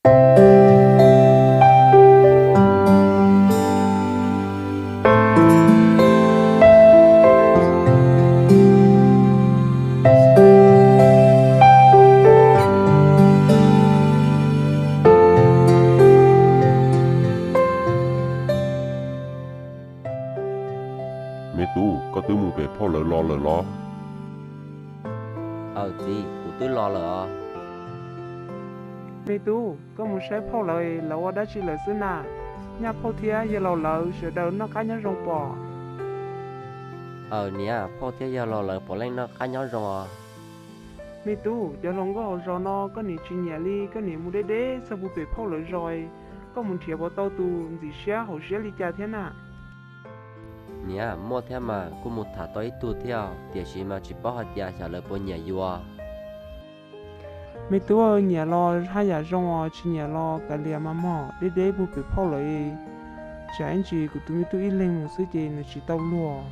Me tub, koj twb mus pem phauj lawv los lawm los? Aws txiv, kuv twb los lawm os. Me tub, koj mus saib phauj lawv, lawv ua dab tsi lawm xwb na? Nyaj phauj thiab yawg laus lawv sawv daws noj qab nyob zoo pom? Aws niam, phauj thiab yawg laus lawv puav leej noj qab nyob zoo os. Me tub, cov hluas nkauj hauv zos no koj niam tsis nyiam li, koj niam mus deb deb txog puag pem phauj lawv zos, koj mus nrhiav puas tau tus ntxim siab haum siab li cas thiab na? Niam, muaj thiab mas, kuj mus tham tau ib tug thiab, tiam sis mas tsis paub hais tias xyov lawv puas nyiam yus. Me tub, nyiam los haj yam zoo os, tsis nyiam los kav liam mas mog, deb deb puag pem phauj lawv. Tsam ib ntsis kuv tus me tub ib leeg mus xwb ces nws tsis tau luag.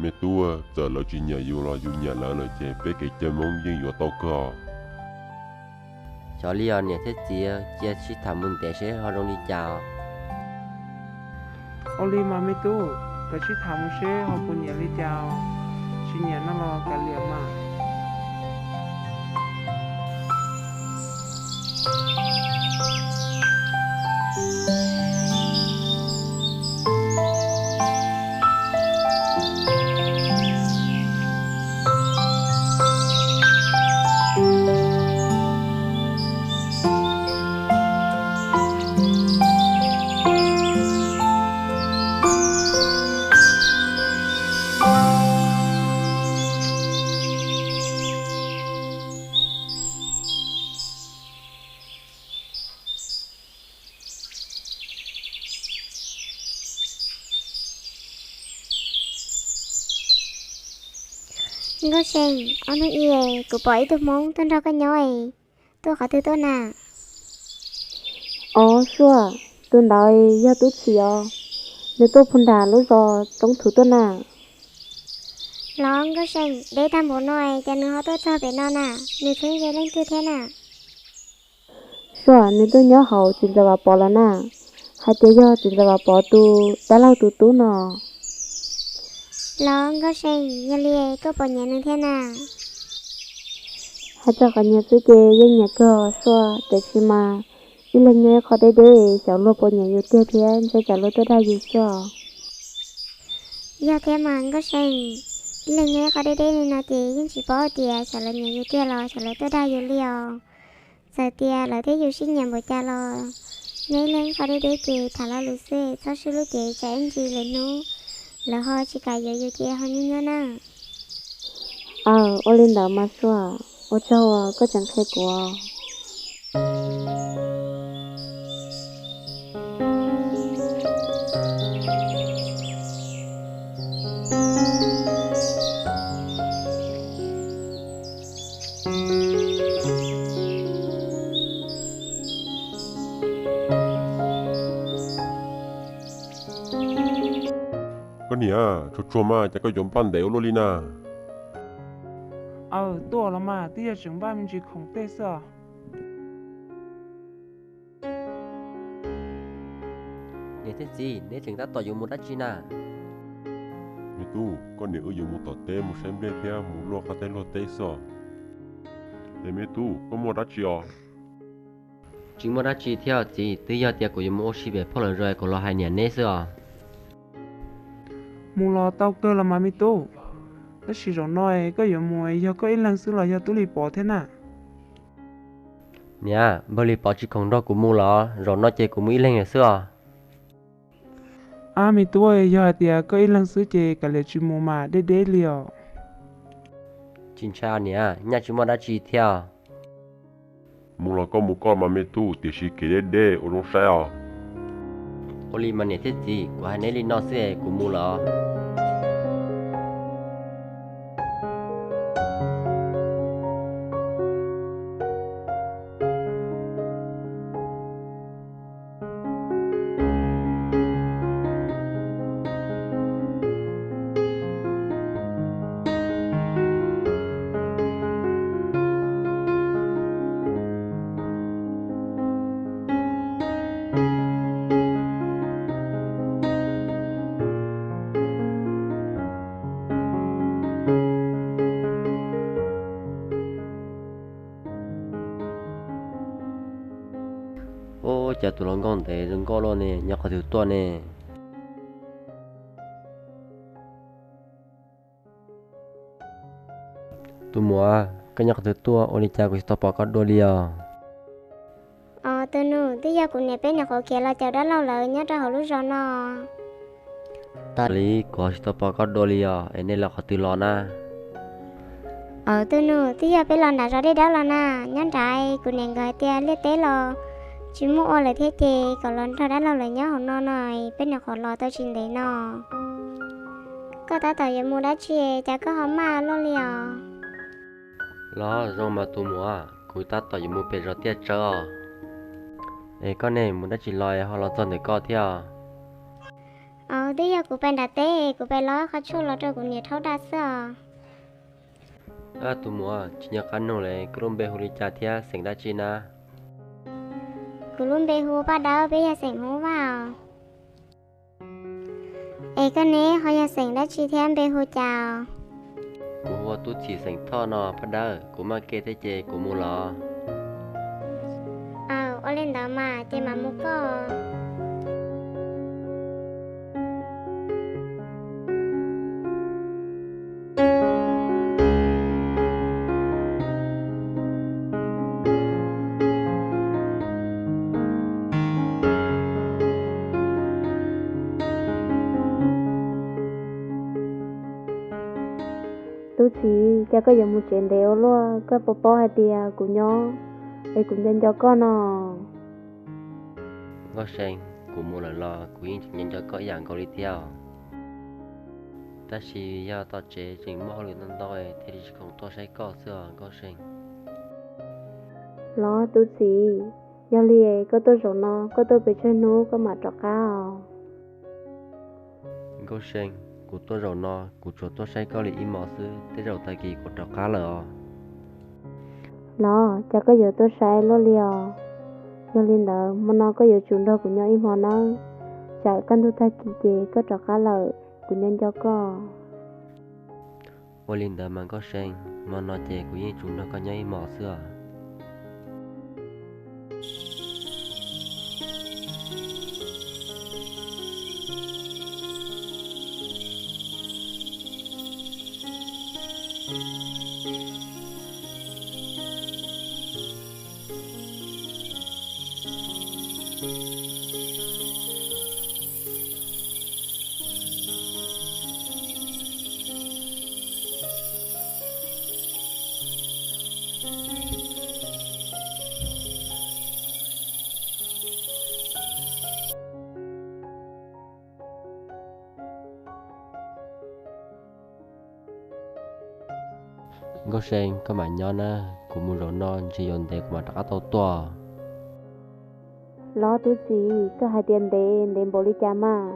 Me tub, txawm lawv tsis nyiam yus los yus nyiam lawv lawm ces peb kev cawm Hmoob yeej yuav tau kawg os. Xyov li os niam thiab txiv, cia sib tham mus ntev seb ho zoo li cas os. Ua li mas me tub, koj sib tham mus seb ho puas nyiam li cas os. Tsis nyiam no los kav liam mas. Nkauj See, ob hnub i kuv pom ib tug Hmoob tuaj nrog koj nyob es, tuaj qhov twg tuaj na? Ob, Suaj, tus ntawd yog Tub Txhim os, nws tuaj puag nram lub zos Roob Thuv tuaj na. Los Nkauj See, deb tag npaum no es cas nws ho tuaj txog pem no na? Nws tseem yog leej twg thiab na? Suaj, nws tuaj nyob hauv txiv ntxawm Vam Pov lawm na, hais tias yog txiv ntxawm Vam Pov tus dab laug tus tub no. Los Nkauj See, yog li koj puas nyiam nws thiab na? Hais txog qhov nyiam xwb ces yeej nyiam kawg Suaj, tiam sis mas ib leeg nyob ib qho deb deb, xyov luag puas nyiam yus tiag thiab, ntshe tsam luag tuaj dag yus xwb os. Yog thiab mas Nkauj See, ib leeg nyob ib qho deb deb li no ces yeej tsis paub tias xyov lawv nyiam yus tiag los xyov lawv tuaj dag yus li os. Txawm tias lawv thiab yus sib nyiam npaum cas los nyob ib leeg ib qho deb deb ces tham lo lus xwb, txhob sib hlub ces tsam ib ntsis lwm hnub lawv ho tsis kam yuav yus ces ho nyuaj nyuaj na. Aw, ua li ntawd mas Suaj, ua tsaug uas koj tseem qhia kuv. Koj niam, tsuag tsuag mas cas koj yuav npaj ntev ua luaj li na? Aw, tuaj los mas twb yog tseem npaj me ntsis khoom tej xwb os. Niam thiab txiv, neb tseem tab tom yuav mus dab tsi na? Me tub, koj niam wb yuav mus tom teb mus saib nplej thiab mus luaj qab teb luaj teb xwb os. Es me tub, koj muaj dab tsi os? Tsis muaj dab tsi thiab txiv, twb yog tias kuv yuav mus ua si pem phauj lawv zos kuv los hais niam neb xwb os. Mus los tau kawg los mas me tub, tab sis zaum no koj yuav mus yog koj ib leeg xwb los yog Tub Lis Pov thiab na? Niam, npawg Lis Pov tsis khoom nrog kuv mus los, zaum no ces kuv mus ib leeg lawm xwb os. Ab me tub, yog hais tias koj ib leeg xwb ces kav liam tsis mus mas deb deb li os. Tsis ntshai niam, nyaj tsis muaj dab tsi thiab. Mus los koj mus koj mas me tub, tiam sis kev deb deb ua zoo saib os. Ua li mas niam thiab txiv, kuv hais neb li no xwb es kuv mus lawm os. Ub, cas tus hluas nkauj ntev zoo nkauj luaj ne, nyob qhov twg tuaj ne? Tus muam, koj nyob qhov twg tuaj, ua li cas kuv tsis tau pom koj dua li os? Os, tus nus, twb yog kuv niam peb nyuam qhuav khiav los caum dab laug lawv nyob rau hauv lub zos no. Tas li kuv ho tsis tau pom koj dua li os, es nej los qhov twg los na? Aws, tus nus, twb yog peb los nram zos Dej Dawb los na. Nyob nrad kuv niam nkawd hais tias liaj teb los tsis muaj ua lawm thiab ces kom los nrog dab laug lawv nyob hauv no no, peb nyuam qhuav los tau tsis ntev no. Koj tab tom yuav mus dab tsi, cas koj ho maj luaj li os? Los zoo mas tus muam, kuv tab tom yuav mus pem zos Tiaj Tsawb os. Es koj ne, mus dab tsi los ho los txog ntawm koj thiab? Aws, twb yog kuv pais nram teb, kuv pais lov qhov tshuaj los rau kuv niam rhaub daj xwb os. Tus muam, tsis nco qab nug li, koj lub npe hu li cas thiab xeem dab tsi na? Kuv lub npe hu ua Paj Dawb, peb yog xeem Hmoob Vaj os. Es koj ne, ho yog xeem dab tsi thiab npe hu cas? Kuv hu ua Tub Txhim xeem Thoj no Paj Dawb, kuv maj kev thiab ces kuv mus los. Aws, ua li ntawd mas ces mam mus koj. Tub Txhim, cas koj yuav mus tsev ntev ua luaj, koj puas paub hais tias kuv nyob es kuv nco nco koj no? Nkauj See, kuv mus lawm los kuv yeej tseem nco nco koj ib yam nkaus li thiab. Tab sis yog tom tsev tseem muaj hauj lwm ntau ntau thiaj li tsis khoom tuaj saib koj xwb os Nkauj See. Los Tub Txhim, yog li koj tuaj zaum no, koj tuaj pes tsawg hnub koj mam rov qab os? Nkauj See, kuv tuaj zaum no kuv tsuas tuaj saib koj li ib hmos xwb, tej zaum tag kis kuv rov qab lawm os. Los cas koj yuav tuaj sai luaj li os? Yog li ntawd hmo no koj yuav tsum nrog kuv nyob ib hmo nawb, tsam kaj ntug tag kis ces koj rov qab lawm, kuv nyob nco koj. Ua li ntawd mas Nkauj See, hmo no ces kuv yeej tsum nrog koj nyob ib hmos xwb os. Nkauj See, koj mam nyob na, kuv mus zaum no ntshe yuav ntev kuv mam rov qab tau tuaj. Los Tub Txhim, koj hais tias ntev ntev npaum li cas mas?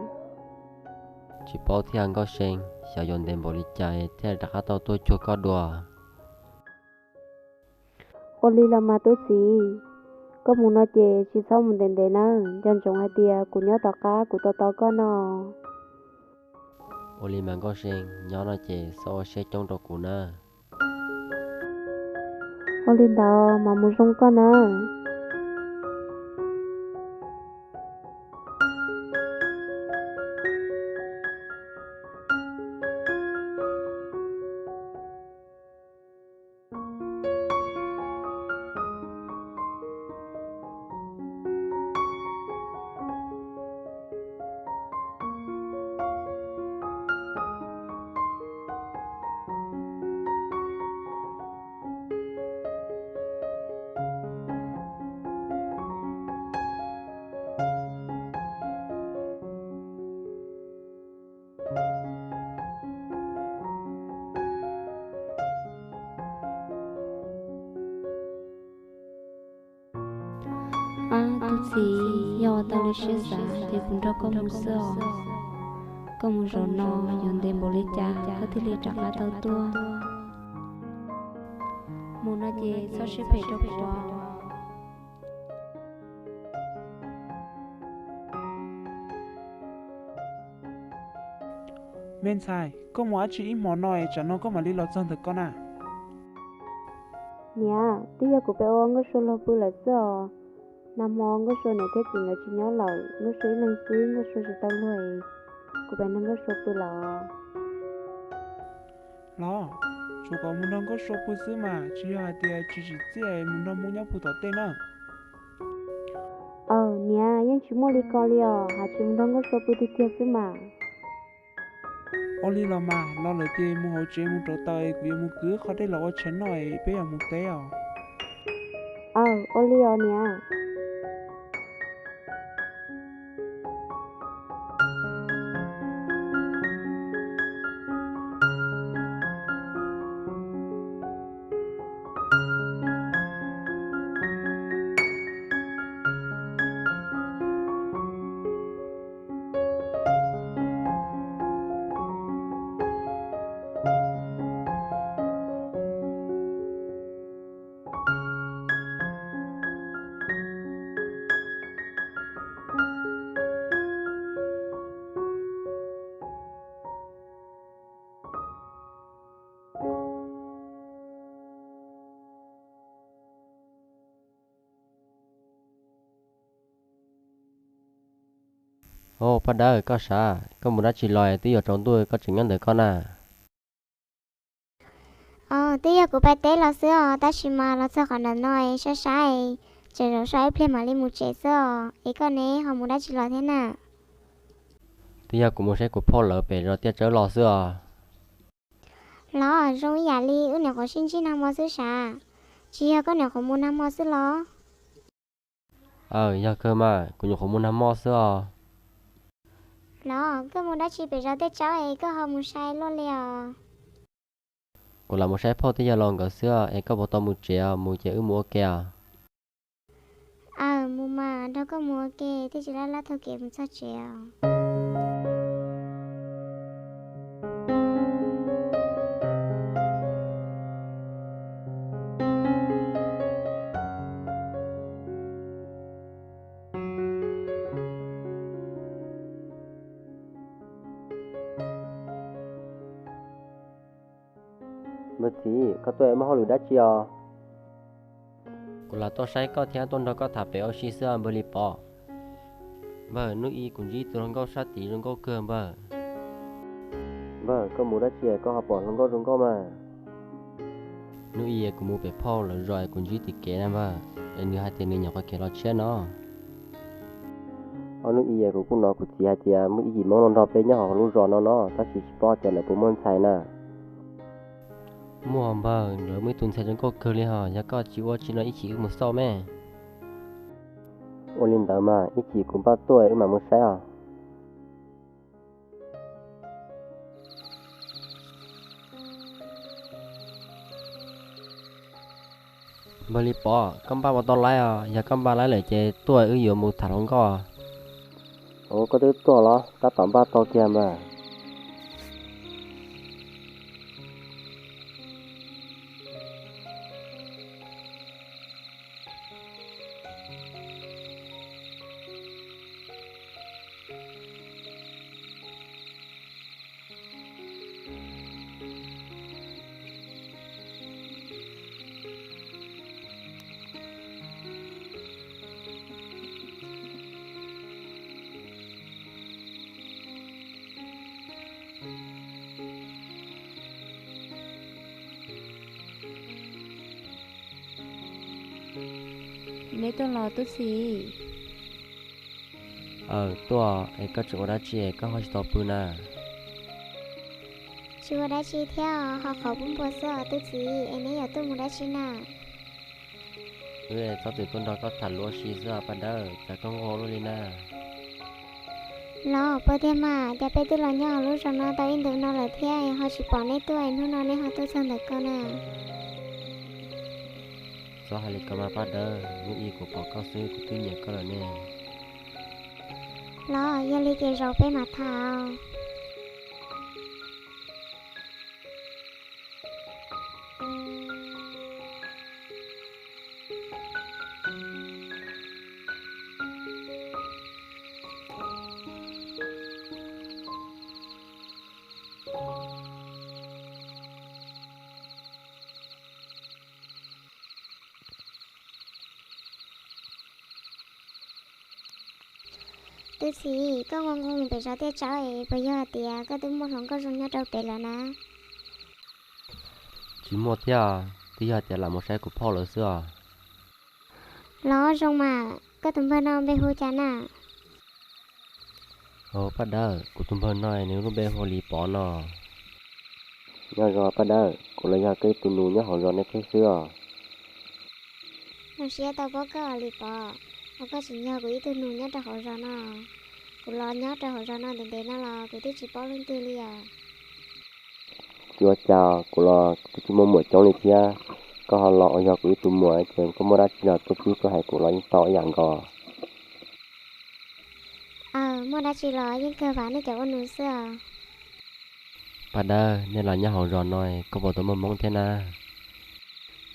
Tsis paub thiab Nkauj See, xyov yuav ntev npaum li cas thiaj rov qab tau tuaj cuag koj dua. Ua li los mas Tub Txhim, koj mus no ces tsis txhob mus ntev ntev nawb, nco ntsoov hais tias kuv nyob tom qab kuv tos tos koj no. Ua li mas Nkauj See, nyob no ces txhob ua siab coob rau kuv nawb. Ua li ntawd mas mus zoo koj nawb. Ab, Tub Txhim, yog ua tau li siab xav ces kuv nrog koj mus xwb os. Koj mus zaum no yuav ntev npaum li cas koj thiaj li rov qab tau tuaj? Mus no ces txhob siab phem rau kuv. Me ntxhais, koj mus dab tsi ib hmo no es tsam no koj mam li los txog ntawm koj na? Niam, twb yog kuv pem ua nkauj sua luag pw lawm xwb os. Nag hmo Nkauj Sua niam thiab txiv nkawd tsis nyob lawm, Nkauj Sua ib leeg xwb, Nkauj Sua tsis tau luag, kuv pais nrog Nkauj Sua pw los? Los, tsuas kom mus nrog Nkauj Sua pw xwb mas, tsis yog hais tias tsis tsim txiaj mus nrog Hmoob nyob pw tom tej na. Aws niam, yeej tsis muaj li ko li os, hais tsis mus nrog Nkauj Sua pw tiag tiag xwb mas. Ua li los mas, los lawm ces mus hauv tsev mus rauv taws, kuv yuav mus kwv qhov dej los ua tshav noj es peb yuav mus teb os. Aws, ua li os niam. Au, Paj Dawb, koj sav, koj mus dab tsi los twb yuav tsaus ntuj koj tseem nyob ntawm koj na? Os, twb yog kuv pais teb los xwb os, tab sis mas los txog qhov ntawm no sab sab, tseem zaum so ib pliag mam li mus tsev xwb os. Es koj ne, ho mus dab tsi los thiab na? Twb yog kuv mus saib kuv phauj lawv pem zos Tiaj Tsawb los xwb os. Los zoo ib yam li wb nyuam qhuav sib ntsib nag hmo xwb sav, tsis yog koj nyuam qhuav mus nag hmo xwb los? Aws, yog kawg mas, kuv nyuam qhuav mus nag hmo xwb os. Los koj mus dab tsi pem zos Tiaj Tsawb es koj ho mus sai luaj li os? Kuv lam mus saib phauj thiab yawg laus nkawd xwb os, es koj puas tau mus tsev os, mus ces wb mus ua ke os. Aws, mus mas, nrog koj mus ua ke thiaj tsis laj laj taug kev mus txog tsev os. Npawg txiv, koj tuaj muaj hauj lwm dab tsi os? Kuv lam tuaj saib koj thiab tuaj nrog koj tham pem ua si xwb npawg Lis Pov. Npawg, hnub i kuv ntsib tus hluas nkauj sab tid zoo nkauj kawg npawg. Npawg, koj mus dab tsi koj ho pom hluas nkauj zoo nkauj mas? Hnub i kuv mus pem phauj lawv zos es kuv ntsib tim kev na npawg, es nws hais tias nws nyuam qhuav khiav los tshiab no. Ob hnub i kuv kuj hnov kuv txiv hais tias muaj ib yim Hmoob los nrog peb nyob hauv lub zos no no, tab sis tsis paub tias lawv puas muaj ntxhais na. Muaj npawg, lawv muaj ib tug ntxhais zoo nkauj kawg li hos, yog koj tsis ua tsi no ib chim wb mus xauj me. Ua li ntawd mas ib chim kuv npaj tuaj wb mam mus saib os. Npawg Lis Pov, koj npaj ua tau laib os, yog koj npaj laib lawm ces tuaj wb yuav mus tham hluas nkauj. Ua koj twb tuaj los tab tom npaj tau kiag npawg. Neb tuaj los tub txiv? Aw, tuaj es koj tseem ua dab tsi es koj ho tsis tau pw na? Tsis ua dab tsi thiab, ho qhov pub npua xwb os tub txiv, es neb yuav tuaj mus dab tsi na? Wb txhob txwm tuaj nrog koj tham lus ua si xwb os Paj Dawb, cas koj nquag luaj li na? Los puas tiag mas, cas peb twb los nyob hauv lub zos no tau ib ntus no lawm thiab ho tsis pom neb tuaj, hnub no neb ho tuaj txog ntawm ko na? Txhob hais li ko mas Paj Dawb, hnub i kuv pom koj xwb kuv twb nyiam koj lawm ne. Los yog li ces zaum peb mam tham. Tub txib, koj nqua nqug pem zos tiaj tsawb es puas yog hais tias koj twb muaj hluas nkauj zoo nyob rau pem lawm na? Tsis muaj thiab, twb yog tias lam mus saib kuv phauj lawv xwb os. Los zoo mas, koj tus npawg no npe hu cas na? Paj Dawb, kuv tus npawg no nws lub npe hu Lis Pov no. Nyob zoo Paj Dawb, kuv los yog koj ib tug nus nyob hauv zos no thiab xwb os. Zoo siab tau paub koj Lis Pov, uas koj tseem yog kuv ib tug nus nyob rau hauv zos no. Kuv los nyob rau hauv zos no ntev ntev no los kuv twb tsis paub leej twg li os. Tsis ua cas, kuv los twb tsis muaj muam coob li thiab. Koj ho los uas yog kuv ib tug muam ces koj muaj dab tsi los tuaj pib tuaj hais kuv los yeej tau ib yam nkaus. Aw, muaj dab tsi los yeej kawg vam nej cov ua nus xwb os. Paj Dawb, nej los nyob hauv zos no koj puas tau muaj hmoob thiab na?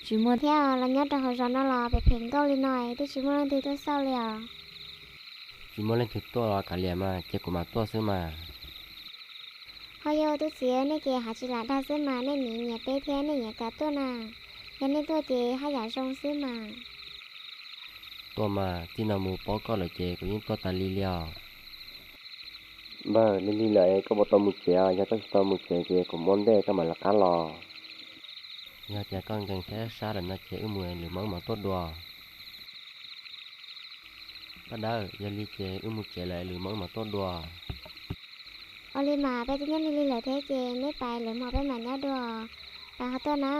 Tsis muaj thiab, los nyob rau hauv zos no los phem phem nkauj li no twb tsis muaj leej twg tuaj xauj li os. Tsis muaj leej twg tuaj los kav liam mas, ces kuv mam tuaj xwb mas. Ho yog tub txib, nej ces hais tsis lam dag xwb mas, nej nyiam nyiam peb thiab nej nyiam kam tuaj na. Yog nej tuaj ces haj yam zoo xwb mas. Tuaj mas, txij no mus paub koj lawm ces kuv yeej tuaj tas li li os. Npawg, lig lig lawm koj puas tau mus tsev os? Yog koj tsis tau mus tsev ces kuv muab ntej koj mam lawv qab los. Yog tias koj nkees thiab sab lawm no ces wb mus lwm hmo wb mam tuaj dua. Paj Dawb, yog li ces wb mus tsev lawm lwm hmo wb mam tuaj dua. Ua li mas, peb twb nyob lig lig lawm thiab ces neb pais lwm hmo peb mam nyob dua. Pais ho tuaj na.